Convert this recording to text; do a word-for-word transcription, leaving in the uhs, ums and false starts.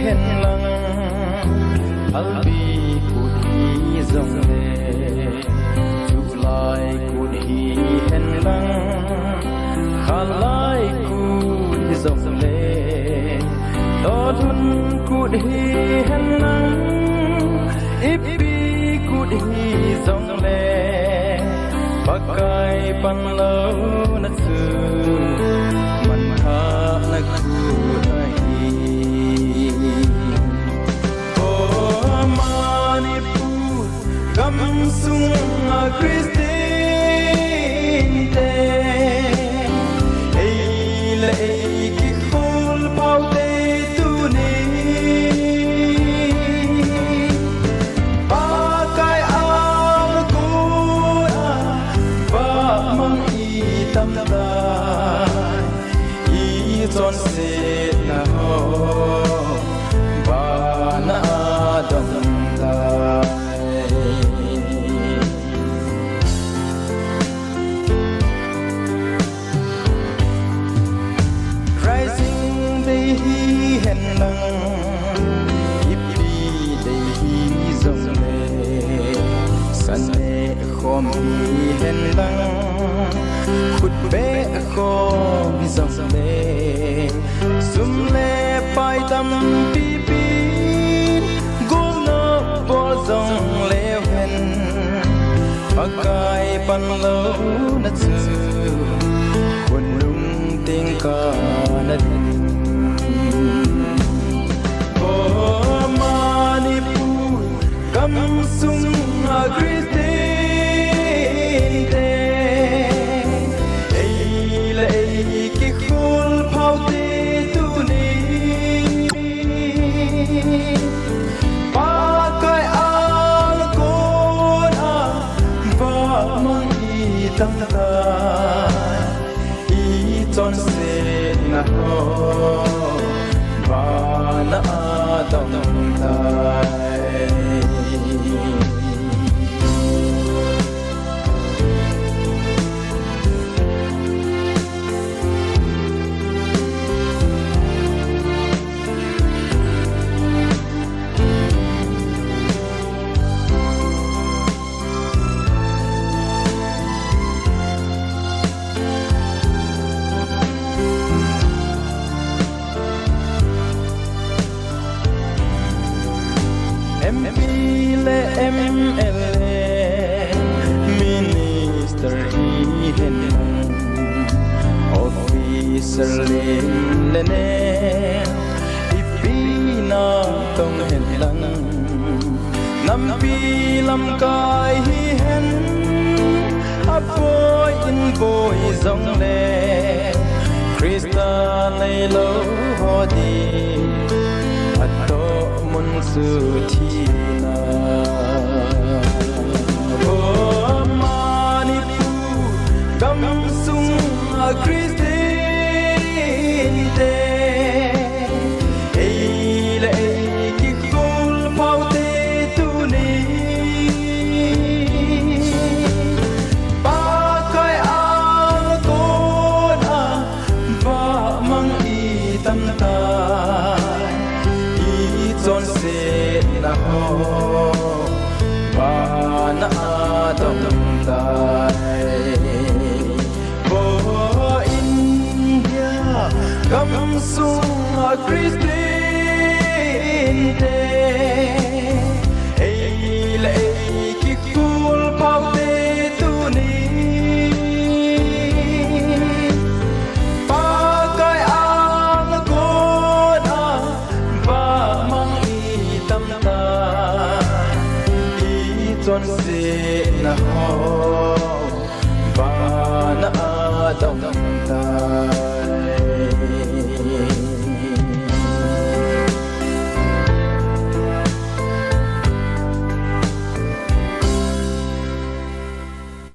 Henlang, Albi kut hijongle, July kut hihenlang, Khalai kut hijongle, Lolhun kut hihenlang, ipi kut hijongle, Pakai panlouna chu manthahna kut ahi. O Manipur gamsunga Christian te, ei le ei kikhol phaute tuni, Pakai alkona vahmang itam tai, ichonsetna ho vana adong tai. Rising day hihenlang, ipi day hijongle, san neh khom hihenlang, khut beh khom hijongle, sum le pai tampi pi golnop bol jongleu hen, Pakai panlouna chu khonung teng kana din. O Manipur gamsunga Christian te, ei le ei kikhol phaute tuni, Pakai alkona vahmang itam tai, ichonsetna ho vana adong tai. M P le M L A, minister hihenlang, officer len le nen, ipi natong henlang, nampi lamkai hihen, aboi in boi jongle, Christa neilou ho din atohmun chu thina. O Manipur gamsunga Christian te, ei le ei kikhol phaute tuni, Pakai alkona vahmang itam tai, ichonsetna ho vana adong tai. O India gamsunga Christian te,